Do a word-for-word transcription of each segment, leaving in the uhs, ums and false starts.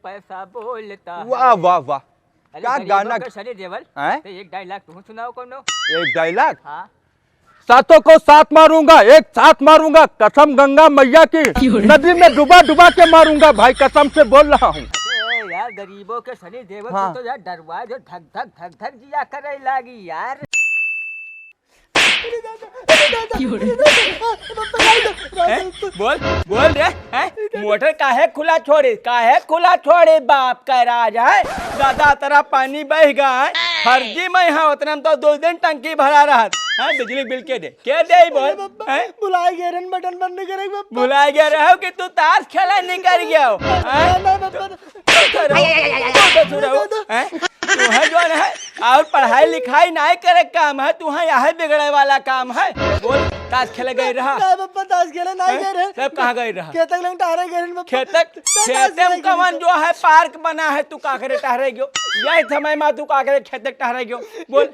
पैसा बोलता है। वाह, वाह, वाह। अरे, क्या गरीबों गाना। के सनी देवल, हैं? तो एक डायलॉग तू सुनाओ कोनो। एक डायलॉग? हाँ। सातों को सात मारूंगा, एक साथ मारूंगा, कसम गंगा मैया की, क्यों रे? नदी में डुबा डुबा के मारूंगा भाई, कसम से बोल रहा हूँ। अरे यार, गरीबों के सनी देवल हाँ। को तो यार डरवा दो, धक धक धक धक जिया करे लागी यार। क्यों रे? हैं? बोल, बोल रे, हैं? मोटर काहे खुला छोड़े, काहे खुला छोड़े बाप का राज है? दादा तेरा पानी बह गया है, फर्जी में है, उतने में तो दो दिन टंकी भरा रहा है, बिजली बिल के दे, के दे बोल, अरे बप्पा, हैं? भुलाए गए रन बटन बंद करे बप्पा। भुलाए गए रहो कि तू ताश खेला निकल गया हो, हैं? ना, ना, बप्पा, तू तो रहो, तू तो रहो, हैं? तू है जो है, और पढ़ाई लिखाई नाई करे काम है, तू है यह बिगड़े वाला काम है। बोल, ताश खेले गए रहा? ना बप्पा, ताश खेले नाई हैं? गए रहे। तब कहाँ गए रहा? खेतक लंग टहरे गए रहे बप्पा। खेतक, तो ताश खेते खेले में गए कवन रहे। जो है पार्क बना है, तू का करे टहरे गयो? यही समय में तू का करे खेतक टहरे गयो? बोल।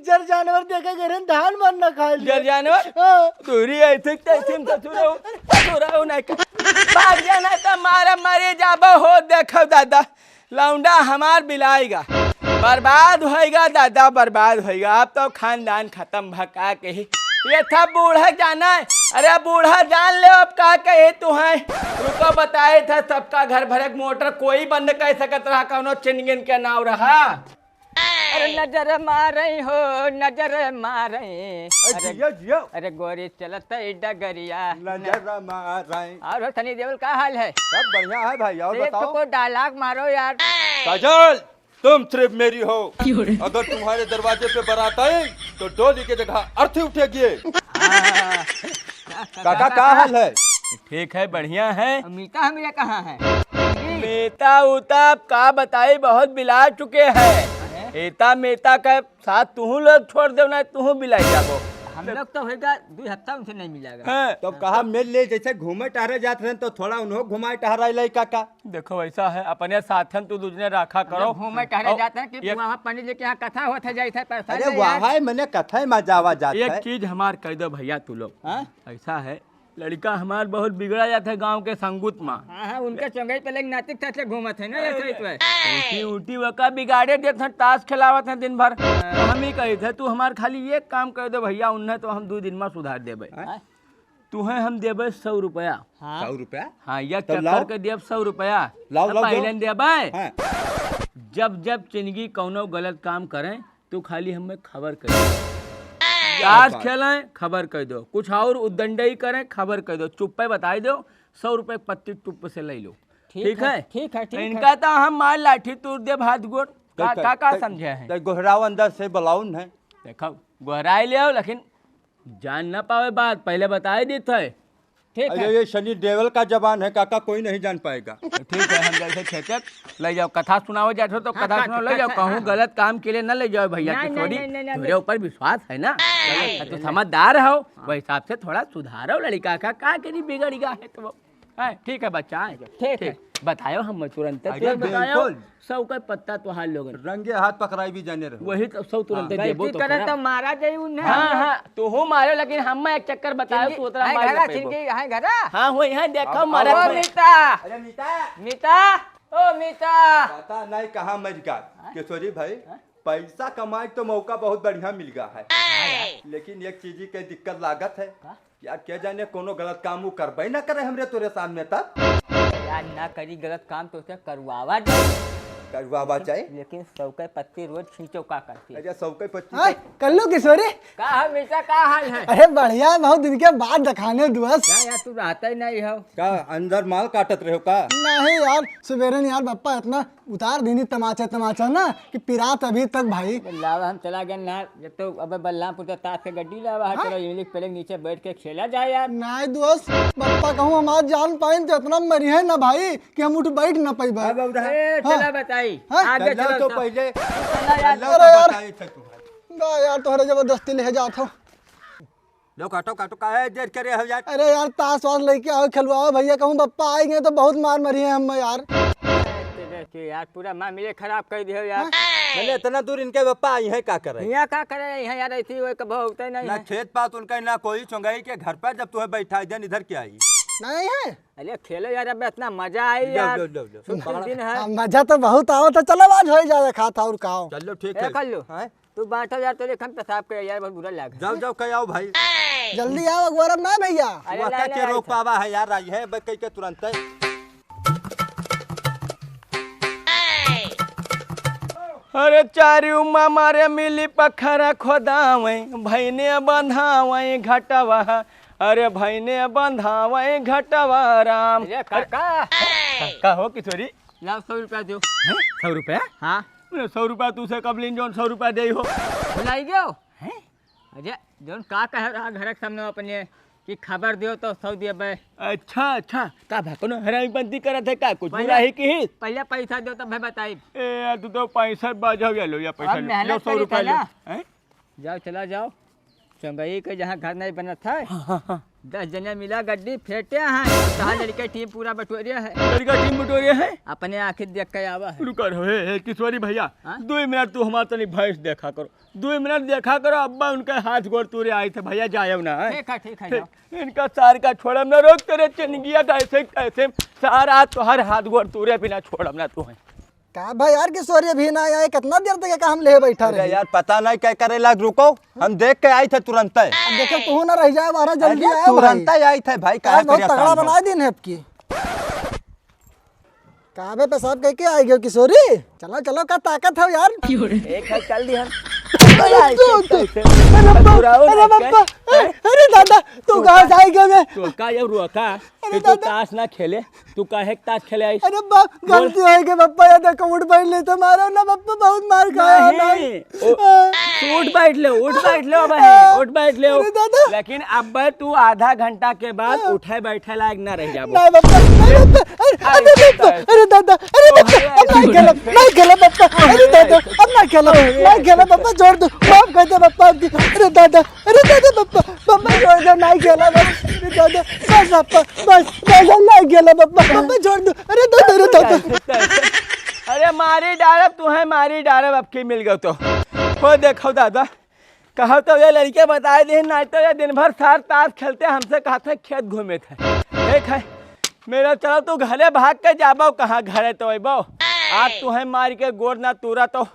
जर जानवर देखे गए रहे, धान मन न खा लिया। जर जानवर? हाँ। तोरी ऐसे तैसे में ससुर हो, ससुर हो नहीं कर। भाग जाना तो मारा मारे जाबो हो, देखो दादा। लौंडा हमार बिलाएगा, बर्बाद होएगा दादा, बर्बाद होएगा। अब तो खानदान खत्म भका के ही। ये था बूढ़ा जाना है। अरे बूढ़ा जान ले अब का कहे तू है। रुको बताए था सबका घर भरे मोटर कोई बंद कर सकत रहा, कौनो चिनगिन के नाव रहा। अरे नजर मारे हो, नजर मारे। ए, अरे, जियो, जियो। अरे गोरी चलत है डगरिया। नजर मारे। और हो सनी देओल का हाल है? सब बढ़िया है भाई, और एक बताओ। ठो को डायलॉग मारो यार। काजल, तुम सिर्फ मेरी हो। क्यों रे? अगर तुम्हारे दरवाजे पे बारात आई तो डोली की जगह अर्थी उठेगी। हाँ। काका, का हाल है? ठीक है, बढ़िया है। मीता हमें कहाँ है? मीता उता अब का बताई, बहुत बिला चुके हैं। अरे? एता मीता का साथ तुहू लोग छोड़ दो ना, तुहू बिलाई जाबो। हम लोग तो होएगा, दो हफ्ता उनसे नहीं मिलेगा। हाँ। तो कहा मिल ले, जैसे घूमे टहरे जात रहे तो थोड़ा उन्हों घुमाए टहराए लाई काका। देखो ऐसा है, अपने साथन तू दूजने राखा करो। घूमे टहरे और जाते हैं कि एक वहाँ पंडित जी के यहाँ कथा होत है, जैसे प्रसाद अरे ले वाह आए। है, मने कथा में जावा जात एक है। चीज हमार कह दो भैया तू लोग। हाँ? ऐसा है, लड़का हमार बहुत बिगड़ा जात है गाँव के संगुत में। हाँ, हाँ, उनके चंगई पे लेकिन नातिक थे घूमत है ना, ऐसे ही तो है। उल्टी उल्टी वका बिगाड़े देत हैं, ताश खिलावत हैं दिन भर। हाँ। तो हम ही कही थे, तू हमार खाली एक काम कर दे भैया, उन्हें तो हम दो दिन में सुधार देबे। हाँ? तुहें हम देबे सौ रुपया। हाँ। सौ रुपया? हाँ, या तब चक्कर लाओ। के देब सौ रुपया। लाओ, तब लाओ, पहले लाओ। देबे। हाँ। जब जब चिनगी कौनो गलत काम करें, तू खाली हमें खबर कर दो। क्या ताश बात। खेलें, खबर कर दो। कुछ और उद्दंडई करें, खबर कर दो। चुप्पे बताई दो, सौ रुपये पत्ती टुप्प से ले लो। ठीक ठीक है, है? ठीक है, ठीक है। इनका तो हम मार लाठी तोड़ देब हाथ गोड़। का, तै, का, का तै, समझे हैं? तै गोहराव अंदर से बुलाउन है। देखो, गोहराई ले आओ, लेकिन जान ना पावे बात, पहले बताई दी थे। ठीक अरे, है। ये सनी देओल का जबान है काका, कोई नहीं जान पाएगा। ठीक है, हम जैसे खेते ले जाओ, कथा सुनाओ जात हो तो हाँ, कथा कथा, सुनाओ, ले जाओ, कथा, कहूँ हाँ। गलत काम के लिए ना ले जाओ भैया नहीं, की नहीं, छोड़ी। नहीं, नहीं, नहीं। तोरे ऊपर विश्वास है ना, नहीं, तो नहीं। समझदार हो, हाँ। वही हिसाब से थोड़ा सुधारो लड़का का, का करी बिगड़ गया है तो वो। हाँ, ठीक है बच्चा, हाँ, ठीक है। ठीक। बताओ हम तुरंत अरे, तुरंत बताओ। बिल्कुल। सौ का पत्ता तोहार लोगन। रंगे हाथ पकड़ाई भी जाने रहो। वही तो सौ तुरंत हाँ। देबो गलती तो करे करब। तो मारा जाई उन्हें। हाँ, हाँ, तू हूँ मारो, लेकिन हम एक चक्कर बताओ, चिंकी, तू उतना है मार घरा, लेबो। चिंकी, है घरा? हाँ, हो यहाँ देखो, अब मारा आओ। ओ मीता। अरे मीता। मीता, ओ मीता। पता नहीं कहाँ मर गया। हाँ? किशोरी भाई, हाँ? पैसा कमाए तो मौका बहुत बढ़िया मिल गया है। हाँ यार। लेकिन एक चीज के दिक्कत लागत है। हाँ? यार, क्या जाने कोनो गलत काम वो करबे ना करे हमरे तोरे सामने तक। यार, ना करी गलत काम तो उसे करवावा जाए। करवावा जाए? लेकिन सौ के पत्ती रोज खींचो का करती। अच्छा, सौ के पत्ती हाँ, तो कर लो किशोरी। का है मीता, का हाल है? अरे बढ़िया है, बहुत दिन के बाद दिखाने दोस्त। का यार, तू रहता ही नहीं हो। का अंदर माल काटत रहे हो का? नहीं यार, सुबेरे नहीं यार, बप्पा इतना उतार दीनी तमाचा, तमाचा ना कि पिरात अभी तक भाई। लावा हम चला गए ना, जब तो अबे बलरामपुर से ताश के गड्डी लावा है, हाँ? चलो इंग्लिश प्लेट नीचे बैठ के खेला जाए यार। नाय दोस्त, बप्पा कहूँ हमार जान पाइन तो इतना मरी है ना भाई कि हम उठ बैठ ना पाई भाई। अब उठा। ए, हाँ। चला बताई। हाँ? आगे चलो चलो तो तो। पहले चला यार। चलो अरे तो यार। बताई थे तुम्हारे। ना यार, तोहरे जबरदस्ती ले जात हो। लो काटो, काटो, काहे देर करे हो यार? अरे यार, ताश वाश लेके आओ, खिलवाओ भैया, कहूँ बप्पा आए गए तो बहुत मार मरी है हम यार। देख के यार, पूरा मामले खराब कर दियो यार। हाँ? मैंने इतना दूर इनके बप्पा आई हैं, का करे? यहाँ का करे यहाँ यार, ऐसी वो कब होते नहीं ना है। खेत पात उनका, ना कोई चुंगाई के घर पर, जब तुम्हें बैठा जन इधर क्या आई? नहीं है? अरे खेलो यार, अब इतना मजा आई लो, यार। लो, लो, लो। शुभ, शुभ दिन है। हाँ, मजा तो बहुत आवत है। चलो आज हो ही जाए खात और खाओ। चलो ठीक ए, है। कर लो। हैं? तू बैठो यार, तो देख हम पेशाब करे यार, बहुत बुरा लग। जाओ, जाओ, कह आओ भाई। जल्दी आओ, अगोरब ना भैया। अरे वो नहीं, क्या नहीं, के नहीं, रोक नहीं। पावा है यार, आई है, बस कह के तुरंत है। अरे चारी उम्मा मारे मिली पखरा खोदावे, भैने बंधावे घटवा, अरे भैने बंधावे घटवा राम। अरे काका। अरे, का, का हो किशोरी? लाओ सौ रुपया दो। हैं? सौ रुपया? हाँ। बोले, "सौ रुपया तू से कब लीन जौन सौ रुपया दे हो?" भुलाई गयो? हैं? अरे, जौन का कहे रहा घर के सामने अपने कि खबर दियो तो सौ दिए बे। अच्छा, अच्छा, का भा कोनो हरामी बंदी करत है का? कुछ पहले, बुरा ही की? पहले पैसा दो तब भाई बताई। ए, यार, तू तो पैसा बाजाओ या लो या पैसा अब लो। मेहनत लो, सौ करी रुपया था लो। ना। हैं? जाओ, चला जाओ। चंगई के जहाँ घर नहीं बनत है, हाँ, हाँ, हाँ। दस जने मिला गड्डी फेंटे हैं, तहाँ लड़के टीम पूरा बटोरे है। लड़का टीम बटोरे है? अपने आँखें देख के आवा है। रुका रहो, हे, हे, किशोरी भैया, हाँ? दो मिनट तू हमार तनी भैंस देखा करो, दो मिनट देखा करो, अब्बा उनके हाथ गोड़ तूरे आई थे, भैया जायब ना है। ठीक है, ठीक है, ठीक। जाओ। इनका सार का छोड़म ना, रोक तेरे चनिगिया का ऐसे, ऐसे सारा तोहर हाथ गोड़ तूरे बिना छोड़म ना तू है। का भाई यार, किशोरी अभी ना आए, कितना देर तक का हम ले बैठा अरे रहे? यार, पता नहीं क्या करे लाग, रुको, हम देख के आई थे तुरंत। अब देखो, तू ना रह जाए, बारह जल्दी अरे, आया तुरंत भाई। आई थे भाई, का आज बहुत परेशान तगड़ा हो? बना दिन है आपकी। का बे, पेशाब कह के आई गयो किशोरी? चलो, चलो, का ताकत है यार? एक है, चल दी हम। अरे, अरे, दो, दो। अरे, अरे, बप्पा, बुरा हो अरे, ना, बप्पा, क्या? अरे, अरे, दादा, तू तो कहाँ का, से आई गयो बे? तो का ये रुआ का? अरे, कि तू दादा। ताश ना खेले? तू काहे के ताश खेले आइस? अरे बा-, बोल। गलती हो गई बप्पा, ये देखो, उठ बैठ ले तो मारो ना बप्पा, बहुत मार खाया नहीं। नहीं। ओ, आ। तू उठ बैठ ले, उठ बैठ ले बहिन, आ। उठ बैठ ले। अरे दादा। लेकिन अब तू आधा घंटा के बाद आ। उठे बैठे लायक ना रह जाबो। नहीं बप्पा, नहीं बप्पा, अरे, अरे अरे, बप्पा, अरे दादा, अरे तो बप्पा, अरे अब नहीं ऐसे खेला, नहीं खेला बप्पा, अरे दादा, अब नहीं खेला, नहीं खेला बप्पा, छोड़ दो, माफ कर दे बप्पा, अरे दादा, अरे दादा, बप्पा, बप्पा, छोड़ दो, नहीं खेला, बस, अरे दादा, बस, बप्पा, बस, बस, नहीं खेला, बप्पा, बप्पा, छोड़ दो, अरे दादा, अरे दादा। अरे मारी डारब, तुहैं मारी डारब, अब की मिल गयो तो। हो देखो दादा, कहो तो ये लड़के बताए दे, नहीं तो ये दिन भर सार ताश खेलते, हमसे कहते खेत घूमे थे। ठीक है, मेरा चलो तू घरे भाग के जाबो, कहाँ घरे तो अइबो। आज तुहैं मार के गोड़ ना तूरा तो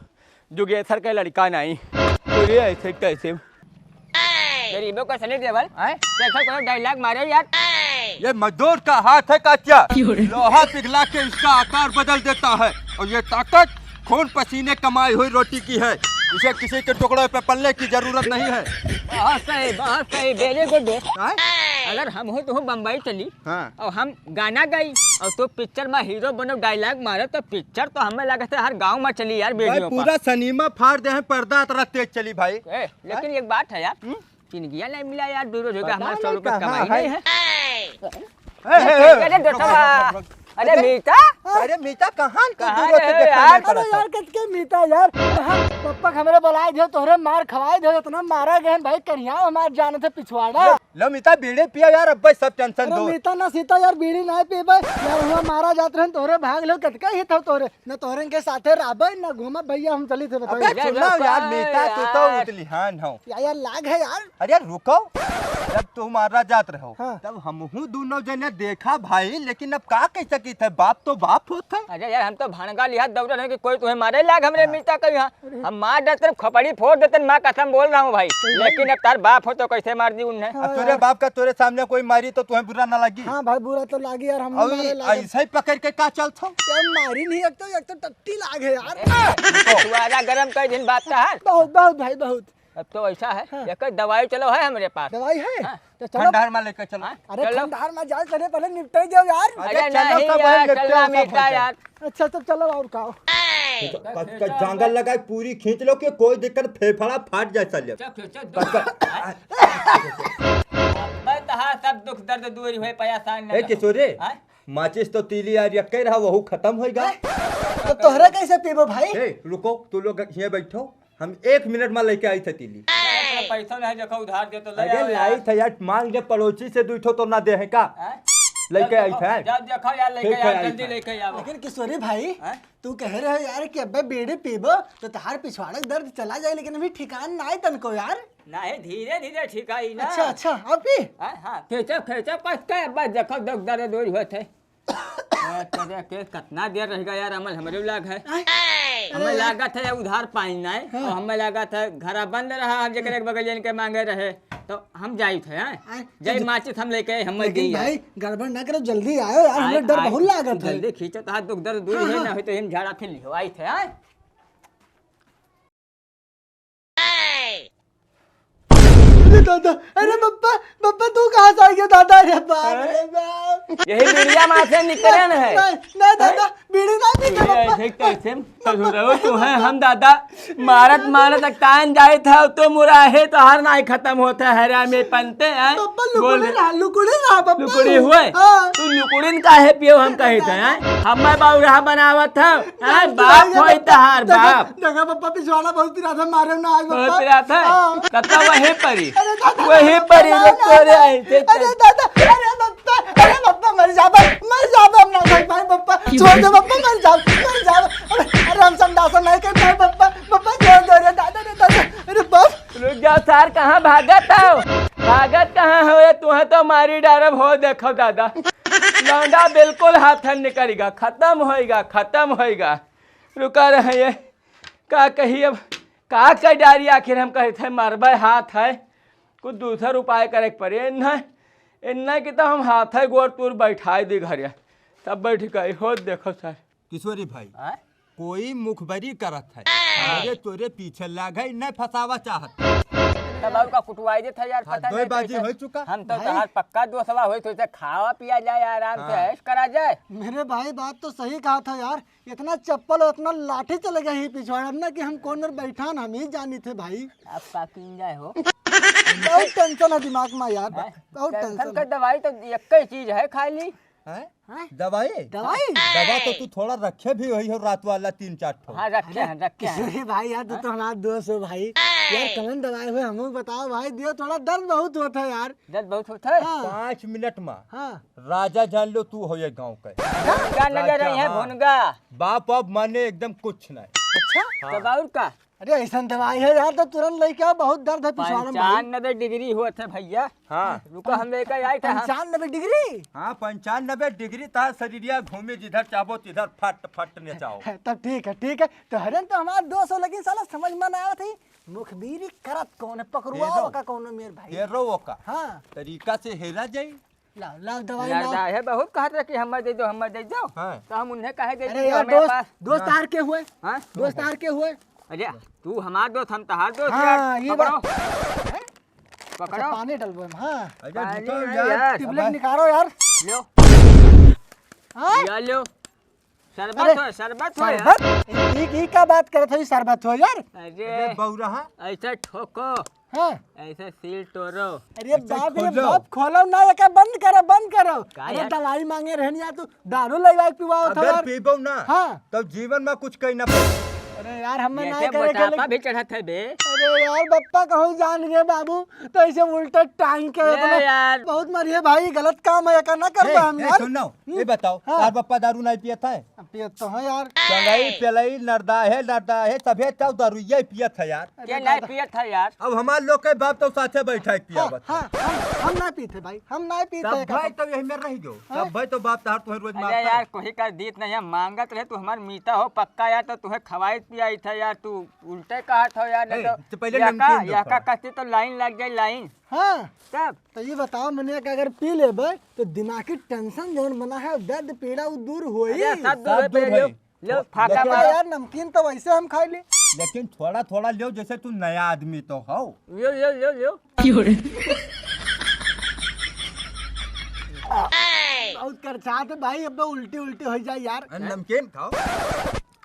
जुगेसर के लड़का नहीं। अरे ऐसे कैसे? गरीबों का सनी देओल, हैं? देखो कोनो dialogue मारे यार। ये मजदूर का हाथ है कात्या, क्यों रे? लोहा पिघला के इसका आकार बदल देता है, और ये ताकत खून पसीने कमाई हुई रोटी की है। इसे किसी के टुकड़ों पे पलने की जरूरत नहीं है। बहुत सही, बहुत सही, very good दोस्त। हैं? अगर हम हो तो हो बम्बई चली, हाँ। और हम गाना गाई और तू पिक्चर में हीरो बनो, dialogue मारो, तो पिक्चर तो हमें लगता है हर गांव में चली यार, भाई, वीडियो पर। पूरा सिनेमा फाड़ दे हैं, पर्दा इतना तेज चली भाई। ए, लेकिन हाँ? एक बात है यार, हम्म? चिनगिया नहीं मिला यार, दो रोज हो गया, पता हमारे सौ नहीं रुपये कहाँ कमाई है। नहीं है। ए, ए, ए, अरे रुक, बेटवा, रुक, रुक, रुक। अरे अरे, मीता, अरे मीता, कहाँ तू कहाँ दो रोज से रहे देखा यार? नहीं पड़ा अरे था? यार, कतके मीता यार, हाँ, पप्पा के हमरे बुलाए दियो, तोहरे मार खवाए दियो, इतना मारा गए भाई, करिया हमार जान थे पिछवाड़ा। लो मीता, बीड़ी पिया यार, अब भाई सब tension अरे दो। मीता ना सीता यार, बीड़ी ना पीबे यार, हुआ मारा जात रहन, तोहरे भाग लो, कतका ही था तोहरे, न तोहरे के साथे रहबे, न घूमब भैया, हम चली थे बताओ। अबे जा, सुनो जा, यार, जा मीता, तू तो यार। उतलिहान हो। या, यार, लाग है यार। अरे रुको, जब तू मारा जात रहो, हाँ। तब हमहू दोनों जने देखा भाई, लेकिन अब का कह सकी थे, बाप तो बाप होत है। अरे यार, हम तो भड़का लिहा दौड़ रहे कि कोई तुम्हें मारे लाग हमरे हाँ। मीता कहीं, हाँ। हम मार देते, खोपड़ी फोड़ देते, माँ कसम बोल रहा हूँ भाई। सही लेकिन अब तार बाप हो तो कैसे मार दी उन्हें? हाँ अब तोरे यार। बाप का तोरे सामने कोई मारी तो तुम्हें बुरा ना लगी? हाँ भाई, बुरा तो लागी यार, हम अभी मारे लागे। ऐसे ही पकड़ के का चलत हो? यार मारी नहीं, एक तो, एक तो टट्टी लाग है यार। ए, छुआरा गरम कई दिन बात का है। बहुत, बहुत भाई, बहुत। अब तो ऐसा है, हाँ। एक दवाई चलो है हमरे पास। दवाई है? हाँ। तो चलो। खंडहर में लेके चलो। हाँ, अरे चलो। खंडहर में जाए, चले पहले निपटाई जाओ यार। अरे अरे चलो नहीं सब यार, वहीं निपटे चलना हो सब मीठा भाई। यार। अच्छा, तो चलो और का। तो क-, क-, जांगर लगा के पूरी खींच लो कि कोई दिक्कत, फेफड़ा फाट जाए साले। चल, चल, चल, कस, कस। मैं तो हाँ, सब दुख दर्द दूर हुए, परेशान न ए, रहो। किशोर रे, हाँ? माचिस तो तीली यार यक्के रहा, वहू खत्म होइगा। तो तोहरे कैसे पीबो भाई? ए, रुको, तू लोग हियाँ बैठो, हम एक मिनट में लेके आई थे तीली। पैसा नहीं, देखो उधार दे तो ले अरे आओ लाई यार। थे यार, मांग के पड़ोसी से दुई ठो तो ना दे है का? हैं? लेके आई थे। जब देखो यार, लेके ठीक है, आओ, आई जल्दी थे। लेके आओ। लेकिन किशोरी भाई, हैं? तू कह रहे हो यार कि अबे बीड़ी पीबो तो तहार पिछवाड़े के दर्द चला जाए, लेकिन अभी ठिकान ना आए तनको यार। नहीं, धीरे धीरे ठीक आई ना। अच्छा, अच्छा, अभी? हाँ, हाँ, खींचो, खींचो, कस के, अबे देखो, दर्द, दर्द दूर होत है। ए, तेरे के कितना देर रहेगा यार, अमल हमरे लाग है। आय। हमें अरे यार। लागत है उधार पाइन ना है, हाँ। और हमें लागत है घरा बंद रहा, हम जेकरे के बगलियन के मांगे रहे, तो हम जाई थे, हैं? आय, जय तो माचिस हम लेके हम लेकिन गई है। भाई, गड़बड़ ना करो, जल्दी आयो यार, आय, हमें डर आय, बहुत लागत है। जल्दी खींचो, तो हाथ दुख दर्द दूर हाँ, है हाँ। ना, हो तो हम झाड़ा फिर लियो, आई थे, हैं? अरे दादा, अरे पप्पा, पप्पा तू कहाँ से आ गया दादा? अरे बाप रे बाप। यही बीड़िया माँ से निकले न है। नहीं, नहीं दादा, बीड़ी ना पीते ये पप्पा। ऐसे कैसे ससुर हो तू है? हम दादा मारत मारत कान जाए था तो मुराहे तो हर नाई खत्म होता है रे में पनते हैं। पप्पा बोल लुकुड़ी दे। रहा, लुकुड़ी रहा पप्पा। लुकुड़ी हुए? हाँ। तू लुकुड़िन काहे पियो हम कहे थे हैं? हम बाउरहा बनावत था। हाँ, बाप होई तहार बाप। देखा पप्पा पिछवाड़ा बहुत पिरात है, मारे ना आज बहुत पप्पा। पिरात है? हाँ। तब तो वही परी। अरे दादा, वही परी, ना, रुक ना, तोरे ना। आई थे। अरे दादा, अरे पप्पा, अरे पप्पा मर जाबे, मर जाबे, हम ना देख पाए पप्पा। छोड़ दे पप्पा, मर जाबे, मर जाबे। अरे, अरे हम संडासन नहीं कर पाए पप्पा, पप्पा छोड़ दे रे दादा, रे दादा, अरे बाप। रुक जाओ सार, कहाँ भागत हो? भागत कहाँ हो रे? तुहे तो मारी डारब हो, देखो दादा। लौंडा बिल्कुल हाथ निकलेगा, खत्म होएगा, खत्म होएगा। रुका रहे ये, का कही अब, का कर डारी आखिर हम कहे थे मरबे हाथ है, कुछ दूसर उपाय करे के पड़े। इन्हें, इन्हें कि तो हम हाथ है गोड़ तूर बैठाए दी घरे, तब बैठ गई हो। देखो सर। किशोरी भाई, आय? कोई मुखबरी करत है, हाँ। मेरे तोरे पीछे लाग है, नहीं फंसावा चाहत। तब और का कुटवाई देत है यार, हाँ, पता दो नहीं बाजी कैसे। हो चुका। हम तो भाई। तहार पक्का दोस्तवा होई, तो इसे खावा पिया जाए, आराम से हाँ। ऐश करा जाए। मेरे भाई बात तो सही कहा था यार, इतना चप्पल और इतना लाठी चले गए ही पिछवाड़ा में ना कि हम कौन में बैठान हम ही जानी थे भाई। आप का कीन जाए हो? बहुत टेंशन है दिमाग में यार, हैं? बहुत टेंशन टेंशन का है। दवाई तो एक ही चीज है खाली। हैं? हैं? दवाई? दवाई? दवा तो तू थोड़ा रखे भी होई हो रात वाला तीन चार ठो। हाँ, रखे अरे, हैं, रखे हैं। किशोरी भाई यार, तू तो हमारा दोस्त हो भाई। यार, कौन दवाई हो, हमको बताओ भाई, दियो, थोड़ा दर्द बहुत होता है यार। दर्द बहुत होता है? हाँ। पाँच मिनट में हाँ। राजा जान लो तू हो ये गाँव का। भुनगा नजर राजा, आई है, हाँ। भुनगा। बाप, बाप माने एकदम कुछ नहीं। अच्छा? हाँ। तब और का? अरे, ऐसन दवाई है यार, तो तुरंत लेके आओ, बहुत दर्द है पिछवाड़ा में भाई। पंचानबे डिग्री होत है भैया। हाँ। रुको, हम लेके आए थे, हाँ। पंचानबे डिग्री? हाँ, पंचानबे डिग्री ता शरीरिया घूमे, जिधर चाहो तिधर फट फट नचाओ। तब ठीक है, ठीक है। तो हरन तो हमार दोस्त हो, लेकिन साला समझ में ना आवत है, मुखबिरी करत कौन है, पकड़ुआ ये लो। का कौन है मेर भाई? ये रो का। हाँ। तरीका से हेरा जाई। लाओ, लाओ, दवाई लाओ। लड़का है, बहुत कहत रहे कि हमें दे दो, हमें दे दो। हाँ। तो हम उन्हें कहे दे अरे दीजिए, यार, हमारे दोस्त, पास। दोस्त हाँ। आर के हुए? हाँ? दोस्त आर के हुए? अरे, तू हमार दोस्त, हम तहार दोस्त हाँ, यार। ये पकड़ो। बात। हैं? पकड़ो। अच्छा, पानी डलबो हम, हाँ। अरे, पानी निकाल नहीं यार। यार। टिबलेट अबे। निकालो यार। लो। हाँ? या लो। शरबत अरे, हो, शरबत हो यार। शरबत? ई, ई, ई का बात करत हो, ई शरबत हो यार? अरे, अरे, बौरा, हाँ? ऐसे ठोको। हाँ। ऐसे सील तोड़ो। अरे अच्छा, बाप रे खोलो। बाप, खोलो ना, एका बंद करो, बंद करो। का अरे यार? दवाई मांगे रहन यार, तू दारू ले आए पिवाओ था अगर यार। पीबो ना, हाँ। तो जीवन में कुछ कही ना पाओ। अरे यार, हमें ना जैसे करे के मोटापा लेकिन भी चढ़त है बे। अरे यार, बप्पा कहूँ जान गए बाबू, तो ऐसे उल्टा टांग के ए अपना यार। बहुत मारी है भाई, गलत काम है, एका ना करबा ए, हम ए, यार। सुन ना, हम्म। ये बताओ, हाँ। तार बप्पा दारू नहीं पियत है? पियत तो है यार। चलई, पेलई, नरदा है, नरदा है, सभे चाव दारू ये पियत है यार। अरे के नहीं दादा। पियत है यार? अब हमार लोग के बाप तो साथे बैठा है हाँ, पियावत है। हाँ, हम, हम ना पीते भाई, हम ना पीते तब हैं भाई कसम। तो यही में रह गयो। हाँ। तब भाई तो बाप तार तुम्हें रोज अरे मारता यार, है। कोई का दीत नहीं है, मांगत रहे तू हमार मीता हो पक्का यार, तो तुम्हें खवाई पियाई था यार, तू उल्टे कहत हो यार, नहीं ए, तो तो पहले या नमकीन का, दो या का खा। कहते तो लाइन लग जाए, लाइन। हाँ। तब? तो ये बताओ, मैंने कि अगर पी लेबे, तो दिमागी टेंशन जौन बना है, दर्द पीड़ा, वो दूर होई। अरे, सब दूर सब होई, दूर पहले होई। लो, फाका लेकिन मारो। यार, नमकीन तो वैसे हम खाई ले। लेकिन थोड़ा थोड़ा लियो, जैसे तू नया आदमी तो हो। लियो, लियो, लियो, लियो। बहुत करछात है भाई, अब उल्टी उल्टी हो जाए यार। अरे, नमकीन खाओ।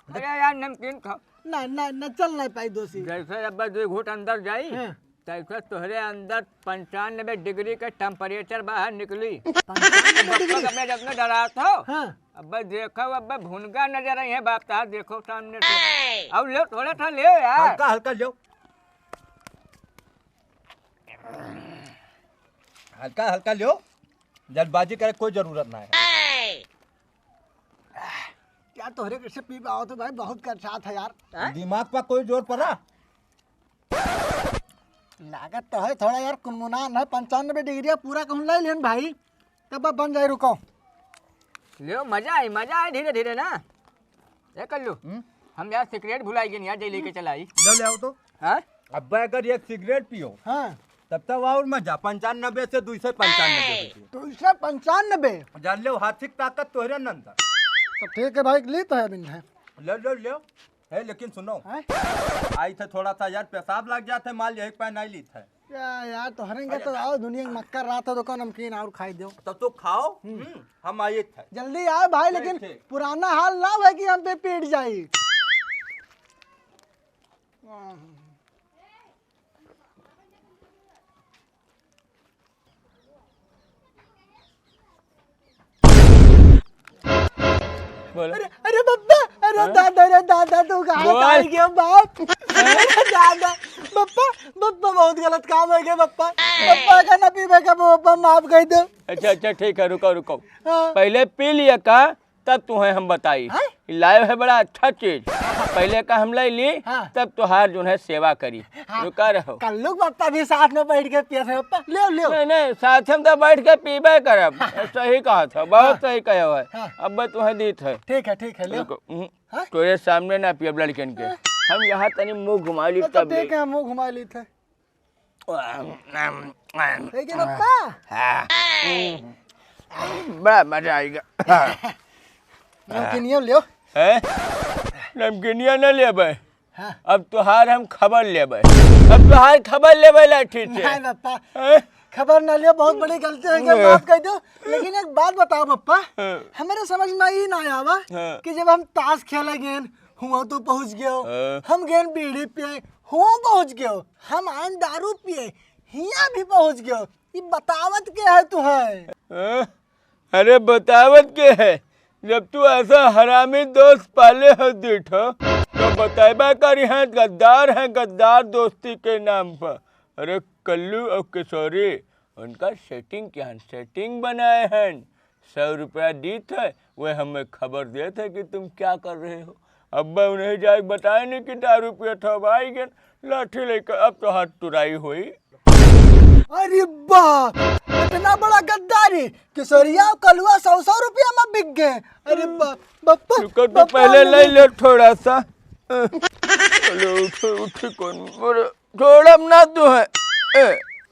अरे यार, नमकीन खाओ। ना, ना, ना, चल नहीं पाई दोषी। जैसे अब दो घूंट अंदर जाई, हाँ। तैसे तोहरे अंदर पंचानबे डिग्री के टेम्परेचर बाहर निकली। पंचानबे डिग्री? अब मैं अपने डरात हो। हाँ। अब देखो, अब भुनगा नजर आई है बाप, तार देखो सामने से। और लो, थोड़ा सा ले यार। हल्का, हल्का लो। हल्का, हल्का लो। जल्दबाजी करे कोई जरूरत ना है। क्या तोहरे कैसे पी पाओ तो भाई, बहुत करछात है यार। हाँ? दिमाग पर कोई जोर पड़ा? लागत तो है थोड़ा यार, कुनमुनान है, पंचानबे डिग्री पूरा कहूँ ले लेन भाई, तब अब बन जाए, रुको। लियो, मजा आई, मजा आई धीरे धीरे ना। ए कल्लू, हम्म? हम यार सिगरेट भुलाई गए यार, जे लेके चला आई। ले, ले आओ तो। हाँ? अब्बा अगर एक सिगरेट पियो, हाँ। तब तो और मजा, पंचानबे से दुई सौ पंचानबे हो गई। दुई सौ पंचानबे? जान ले, हाथी की ताकत तोहरे अंदर। तो ठीक है भाई, ली तो है बिन है। ले, ले, ले। ए, लेकिन सुनो, हैं? आई थे थोड़ा सा यार, पेशाब लग जाते, माल यही पे नहीं ली थे। या यार, तोहरे के तो आओ, दुनिया के मक्का रात हो तो कौन नमकीन और खाई दो। तो तू खाओ, हम्म। हम्म, हम आए थे। जल्दी आओ भाई, ठीक, लेकिन ठीक। पुराना हाल ना हो कि हम पे पीट जाई। बोलो। अरे, अरे बप्पा, अरे हाँ? दादा, अरे दादा, तू कहाँ बोल। आ गया बाप? अरे दादा, बप्पा, बप्पा बहुत गलत काम हो गया बप्पा। बप्पा का ना पीबे का बप्पा माफ कर दो। अच्छा, अच्छा, ठीक है, रुको, रुको। हाँ। पहले पी लिया का, तब तुम्हें हम बताई। हाँ? लाए है बड़ा अच्छा चीज। पहले का हम ले ली, हाँ। तब तुहार जो है सेवा करी। हाँ। रुका रहो। कल्लू के बप्पा भी साथ में बैठ के पिए थे, बप्पा, ले, ले। नहीं, नहीं, साथ में तो बैठ के पीबे करब। हाँ। सही कहा था, बहुत हाँ। सही कहे हो। हाँ। अब मैं तुम्हें दी थे। ठीक है, ठीक है, ले। रुको, हम्म, हाँ? तोरे सामने ना पियब लड़कन के। हाँ। हम यहाँ तनी मुंह घुमा ली तो तब ठीक ले। है, मुंह घुमा ली थे। है कि बप्पा? हाँ। बड़ा मजा आएगा। नमकीनिया लियो। हैं? नमकीनिया ना लेबे। हाँ। अब तोहार हम खबर लेबे। अब तोहार खबर लेबे लाठी से। नहीं बप्पा, हैं? खबर ना लियो, बहुत बड़ी गलती हो गई, हाँ। माफ कर दो। लेकिन एक बात बताओ बप्पा, हाँ। हमारे समझ में ई ना आवा हाँ। कि जब हम ताश खेले गेन, हुआ तू पहुँच गयो, हाँ। हम गेन बीड़ी पिए, हुआ पहुँच गयो, हम आन दारू पिए, हिया भी पहुँच गयो, ई बतावत के है तू है? हाँ? अरे बतावत के है, जब तू ऐसा हरामी दोस्त पाले हो दीठो, तो बताइबा करी हैं, गद्दार हैं, गद्दार दोस्ती के नाम पर। अरे कल्लू और किशोरी, उनका सेटिंग क्या है, सेटिंग बनाए हैं। सौ रुपया दीत है, वे हमें खबर देत है कि तुम क्या कर रहे हो। अब मैं उन्हें जाए बताए नहीं कि दारू पियत हो, अब आई गए लाठी लेकर, अब तो हाथ तुराई हुई। अरे बाप, इतना बड़ा गद्दारी, किशोरिया और कलुआ सौ सौ रुपया में बिक गए। अरे बाप, बप्पा, रुको, तो बप्पा, पहले ले ले। ले लो थोड़ा सा। चलो, उठ, उठ, कौन, अरे, छोड़ब ना तू है। ए,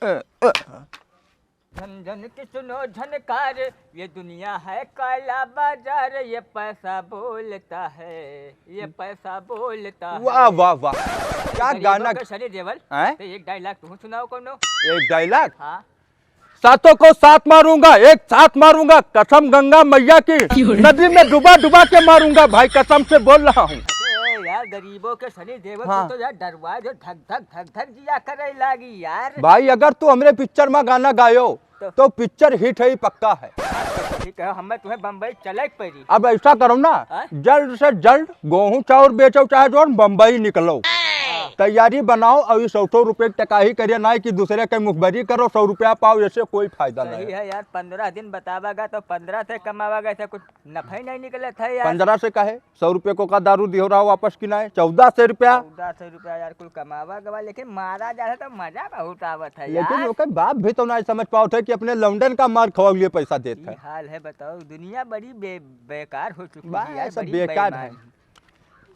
ए, ए। झन झन की सुनो झनकार, ये दुनिया है काला बाजार, ये पैसा बोलता है, ये पैसा बोलता है। वाह, वाह, वाह। क्या गरीबों गाना। के सनी देओल, हैं? तो एक डायलॉग तू सुनाओ कोनो। एक डायलॉग? हाँ। सातों को सात मारूंगा, एक साथ मारूंगा, कसम गंगा मैया की, क्यों रे? नदी में डुबा डुबा के मारूंगा भाई, कसम से बोल रहा हूँ। अरे यार, गरीबों के सनी देओल हाँ। को तो यार डरवा दो, धक धक धक धक जिया करे लागी यार। भाई, अगर तू हमरे पिक्चर में गाना गायो, तो? तो पिक्चर हिट है, पक्का है। ठीक है, हमें तुम्हें बम्बई चले के पड़ी। अब ऐसा करो ना, हाँ? जल्द से जल्द गोहूँ चाउर बेचो, चाहे जो बम्बई निकलो, हाँ। तैयारी बनाओ और इस सौ सौ रुपये की टकाही करिए, ना कि दूसरे के मुखबरी करो, सौ रुपया पाओ, ऐसे कोई फायदा नहीं सही है। है यार, पन्द्रह दिन बतावागा तो पन्द्रह से कमावागा, ऐसा कुछ नफा ही नहीं निकलत है यार। पन्द्रह से काहे? सौ रुपये को का दारू दिहो रहा वापस की ना है? चौदह सौ रुपया। चौदह सौ रुपया यार, कुल कमावा गवा, लेकिन मारा जा है तो मजा बहुत आवत है लेकिन यार। ओकर बाप भी तो नहीं समझ पावत है कि अपने लौंडन का मार खवावे लिए पैसा देत ई है। हाल है, बताओ, दुनिया बड़ी बे-, बेकार हो चुकी बा, है यार, सब बड़ी बेकार है। बेईमान।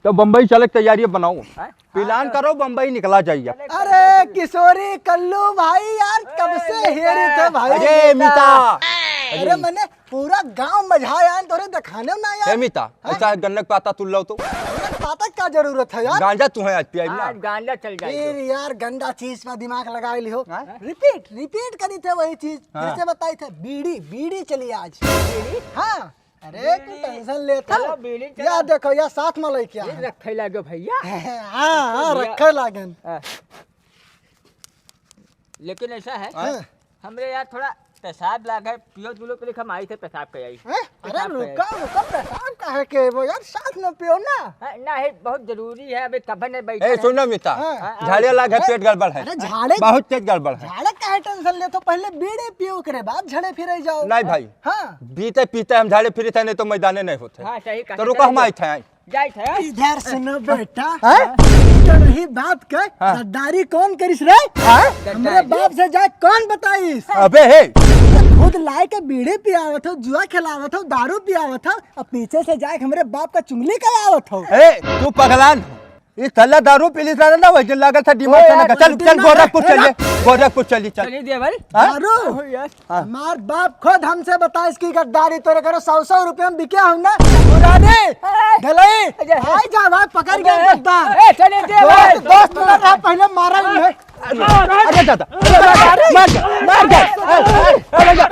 तो बम्बई चले के तैयारी बनाओ। हाँ? प्लान हाँ, तो करो, बम्बई निकला जाइए। चले, अरे चले। किशोरी, कल्लू भाई यार, कब से अरे हेरी थे भाई? अरे मीता। मीता। अरे अरे। मैंने पूरा गांव मझा यार, तोरे दिखाने ना यार। ए मीता, हाँ? ऐसा गन्ने का पाता तुल लो तो। गन्ने का पाता क्या जरूरत है यार? गांजा तू है आज पियाई ना। आज गांजा चल जाए फिर तो। यार गंदा चीज पर दिमाग लगा लियो। हाँ? Repeat, repeat करी थे वही चीज। हाँ। जैसे बताई थे, बीड़ी, बीड़ी चली आज। बीड़ी? हाँ। अरे, तू बीड़ी। Tension लेता चलो, हो। बीड़ी चलो। या देखो, या साथ में लेके ये आए। रखे लागो भैया। हाँ, हाँ, भैया। रखे लागन। हाँ। लेकिन ऐसा है, हाँ। हमरे यार थोड़ा पेशाब लागे, पियो दुनो के लिए हम आई थे पेशाब के आई। हैं? अरे पेशाब के रुका, आई। रुका, पेशाब काहे के वो यार, साथ में पियो ना। हाँ, ना है, बहुत जरूरी है, अबे कब ने बैठा ए, है। सुनो मिता, हाँ। हाँ, झाड़े लागे, हैं? पेट गड़बड़ है। अरे झाड़े बहुत तेज गड़बड़ है। झाड़े काहे tension लेत हो, पहले बीड़ी पियो, ओकरे बाद झाड़े फिरे जाओ। नहीं भाई। हाँ। बीते पीते हम झाड़े फिरे थे, नहीं तो मैदाने नहीं होते। हाँ, सही कहा, तो रुको, हम चलो। आए थे, आए। जाइत है। इधर सुनो बेटा, हैं? तो रही बाप के हाँ। गद्दारी कौन करिस रे? हैं? हमरे गद्दारी। बाप से जाए कौन बताइस? अबे हे। खुद लाए के बीड़ी पियावत हो, जुआ खिलावत हो, दारू पियावत हो, और पीछे से जाए हमरे बाप का चुंगली करावत हो। ए, तू पगलान हो। ई साला दारू पी ली साला ना, वही दिन लागल था दिमाग ओए से ना। यार, चल, दिन चल ना गोरखपुर है चलिए, ना। गोरखपुर चलिए, चल। चलिए देवल। हाँ? दारू? हाँ। हमार बाप खुद हमसे बताइस कि गद्दारी तोरे करो, सौ सौ रुपया में बिके हम ना। पुराने। ए! गलई। अरे। आई जा भाई, पकड़ के अरे। गद्दार। ए, चले दे दोस्त, भाई। दोस्त ना रहा, पहले मारा इन्हें। अरे दादा, अरे मार दे, मार दे। ए, ए, ए, भैया,